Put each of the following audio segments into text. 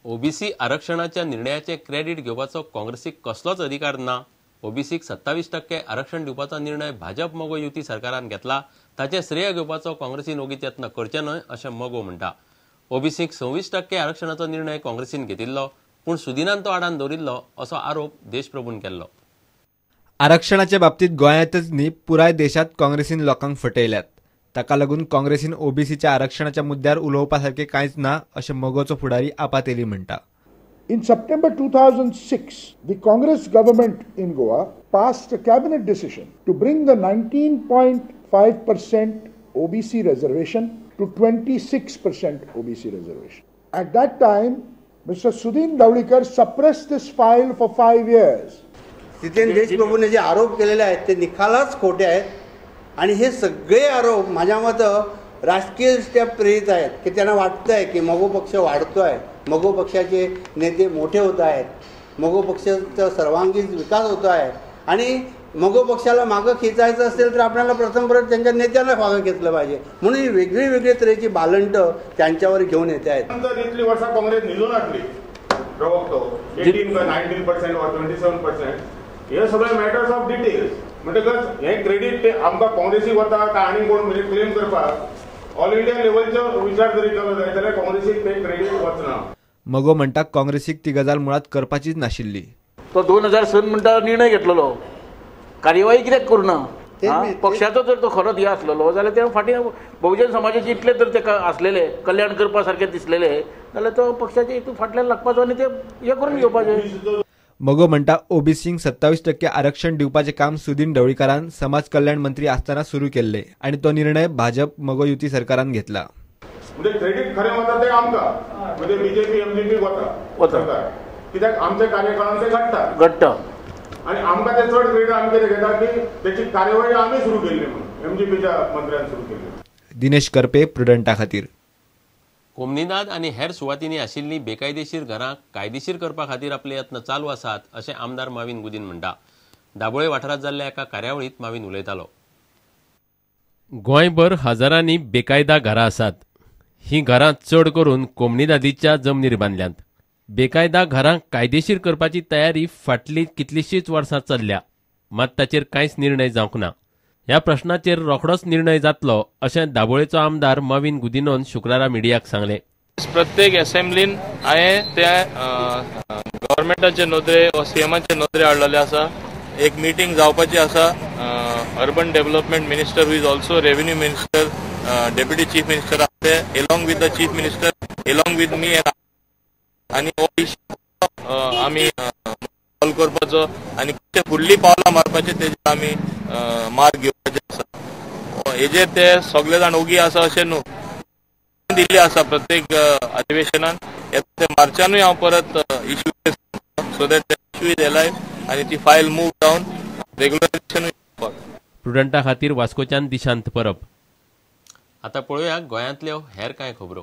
OBC आरक्षणाच्या निर्णयाचे credit घेवपाचो काँग्रेसीक कसलोच अधिकार ना. ओबीसीक 27% आरक्षण दिवपाचो निर्णय भाजप मगो युती सरकारान घेतला, ताचें श्रेय घेवपाचो काँग्रेसीन ओगीच यत्न करचे न्हय अशें मगो म्हणटा. ओबीसीक 26% आरक्षणाचो निर्णय काँग्रेसीन घेतिल्लो, पूण सुदिनान तो आडान दवरिल्लो असो आरोप देशप्रभून केल्लो. आरक्षणाच्या बाबतीत गोंयांतच न्ही पुराय देशांत काँग्रेसीन लोकांक फटयल्यात. ताका लागून काँग्रेसीन ओबीसीच्या आरक्षणाच्या मुद्द्यार उलोवपा सारकें कांयच ना अशें मगोचो फुडारी आपा तेली म्हणटा. In September 2006, the Congress government in Goa passed a cabinet decision to bring the 19.5% OBC reservation to 26% OBC reservation. At that time, Mr. Sudin Dhavalikar suppressed this file for 5 years. तिथे देशप्रभूने जे आरोप केलेले आहेत ते निखालच खोटे आहेत आणि हे सगळे आरोप माझ्या मते राजकीयदृष्ट्या प्रेरित आहेत की त्यांना वाटतंय की मगो पक्ष वाढतोय, मगो पक्षाचे नेते मोठे होत आहेत, मगो पक्षाचा सर्वांगीण विकास होतो आहे आणि मगो पक्षाला मागं खेचायचं असेल तर आपल्याला प्रथम परत त्यांच्या नेत्यांना मागं खेचलं पाहिजे, म्हणून ही वेगळी वेगळी तऱ्हेची बालंट त्यांच्यावर घेऊन येत आहेत. इतली वर्षां काँग्रेस न्हिदून आसली प्रवक्तो 18 19% वा 27% हे सगळे मॅटर्स ऑफ डिटेल्स. म्हणटकच हे क्रेडीट ते आमकां काँग्रेसीक वता काय आनी कोण म्हणजे क्लेम करपाक ऑल इंडिया लेवलचो विचार जरी केलो जायत जाल्यार काँग्रेसीक ते क्रेडीट वचना. मगो म्हणटा काँग्रेसीक ती गजाल मुळात करपाचीच नाशिल्ली. तो 2006 म्हणटा निर्णय घेतलेलो, कार्यवाही कित्याक करूना? पक्षाचो जर तो खरोच हे आसलेलो जाल्यार ते फाटीं बहुजन समाजाचे इतले तर ते आसलेले कल्याण करपा सारखे दिसलेले जाल्यार तो पक्षाचे हितून फाटल्यान लागपाचो आनी ते हे करून घेवपाचे. मगो म्हणटा ओबीसींक 27% आरक्षण दिवपाचें काम सुदीन ढवळीकारान समाज कल्याण मंत्री आसतना सुरू केल्ले आणि तो निर्णय भाजप मगो युती सरकारान घेतला. म्हणजे क्रेडीट खरें वता ते आमकां, म्हणजे बीजेपी एमजीपी वता कित्याक आमच्या कार्यकाळान ते घडटा घडटा आनी आमकां ते चड क्रेडीट आमी कितें घेता की तेची कार्यवाही आमी सुरू केल्ली म्हणून एमजीपीच्या मंत्र्यान सुरू केल्ली. दिनेश करपे, प्रुडंटा खातीर. कोमनिदाद आनी हेर सुवातींनी आशिल्लीं बेकायदेशीर घरां कायदेशीर करपा खातीर आपले यत्न चालू आसात अशें आमदार माविन गुदीन म्हणटा. दाबोळे वाठारांत जाल्ल्या एका कार्यावळींत माविन उलयतालो. गोंयभर हजारांनी बेकायदा घरां आसात. हीं घरां चड करून कोमनिदादीच्या जमनीर बांदल्यांत. बेकायदा घरां कायदेशीर करपाची तयारी फाटलीं कितलींशींच वर्सां चल्ल्या, मात ताचेर कांयच निर्णय जावंक ना. ह्या प्रश्नाचेर रोखडोच निर्णय जातलो अशें दाबोळेचो आमदार माविन गुदिनोन शुक्रारा मिडियाक सांगलें. प्रत्येक असेंब्लीन हांवें ते गव्हर्मेंटाचे नदरे वा सीएमाचे नदरे हाडलेले आसा. एक मिटींग जावपाची आसा. Urban development minister who is also revenue minister, deputy chief minister आसा ते along with the chief minister, along with me आनी हो इश्यू आमी सॉल्व करपाचो आनी कशें फुडलीं पावलां मारपाचें तेजेर आमी मार्ग घेवपाचे आसा. हेजेर ते सगळे जाण ओगी आसा अशें न्हू, दिल्ली आसा प्रत्येक अधिवेशनान. ते मार्चानूय हांव परत issue so that issue is alive आनी ती फायल मूव जावन रेग्युलरायझेशन. प्रुडंटा खातीर वास्कोच्यान दिशांत परब. आतां पळोवया गोंयांतल्यो हेर कांय खबरो.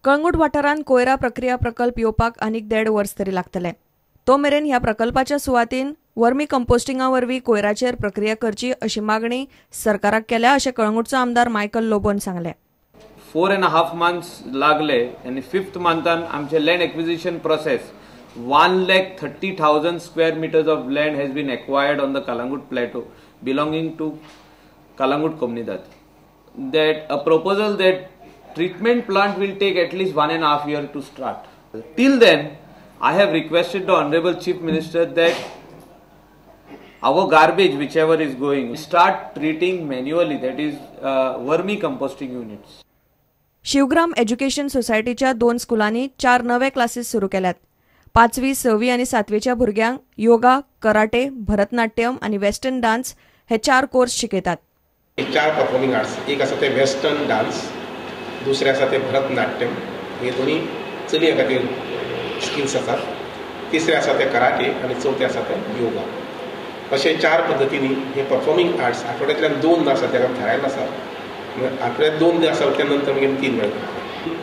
कळंगूट वाठारांत कोयरा प्रक्रिया प्रकल्प येवपाक आनीक 1.5 वर्स तरी लागतले. तो मेरेन ह्या प्रकल्पाच्या सुवातीन वर्मी कंपोस्टिंगा वरवीं कोयराचेर प्रक्रिया करची अशी मागणी सरकाराक केल्या अशें कळंगूटचो आमदार मायकल लोबोन सांगलें. 4.5 मंथ्स लागले आनी 5th मंथान आमचे land acquisition process 1,30,000 square meters of land has been acquired on the Calangute plateau belonging to Calangute Comunidade. That a proposal that treatment plant will take at least 1.5 year to start. Till then, I have requested the Honorable Chief Minister that our garbage, whichever is going, start treating manually, that is vermicomposting units. Shivgram education सोसायटीच्या 2 स्कुलांनी 4 नवे classes सुरू केल्यात. 5वी, 6वी आनी 7वीच्या भुरग्यांक yoga, karate, Bharatanatyam आनी western dance हे 4 course शिकयतात. 4 परफॉर्मिंग आर्ट्स, एक आसा ते वेस्टर्न डान्स, दुसरें आसा ते भरतनाट्यम, हे दोन्ही चलयां खातीर स्किल्स आसात, तिसरें आसा ते कराटे आनी चवथें आसा ते योगा. अशे 4 पद्दतींनी हे परफॉर्मिंग आर्ट्स आठवड्यांतल्यान 2 आसा तेका थारायल्लें आसा. आठवड्यात 2 आसा त्या नंतर मागीर 3 मेळटा.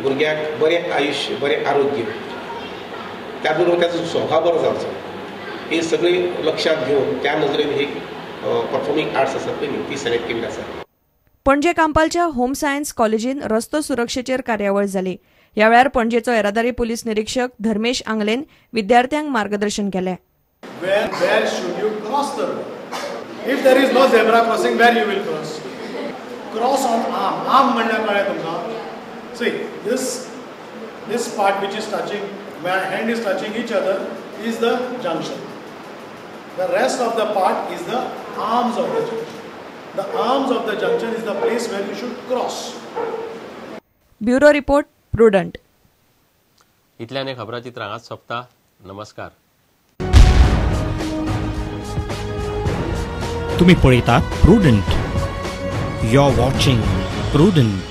भुरग्याक बरें आयुश्य, बरें आरोग्य, त्याच बरोबर त्याचो स्वभाव बरो जावचो, हे सगळें लक्षांत घेवन त्या नदरेन ही परफॉर्मिंग आर्ट्स आसात पळय न्ही ती सिलेक्ट केल्ली आसा. पणजे कांपालच्या होम सायन्स कॉलेजीन रस्तो सुरक्षेचेर कार्यावळ जाली. ह्या वेळार पणजेचो येरादारी पुलीस निरीक्षक धर्मेश आंगलेन विद्यार्थ्यांक मार्गदर्शन केलें. Where should you cross the road? If there is no zebra crossing, where you will cross? Cross on arm. Arm म्हणल्यार कळ्ळें तुमकां? See, this part which is touching, where hand is touching each other, is the junction. The rest of the part is the arms of the junction. The arms of the junction is the place where you should cross. Bureau report, Prudent. इतल्याने खबराचित्र हांगाच सोंपता. नमस्कार. तुम्ही पळयतात Prudent. You are watching Prudent.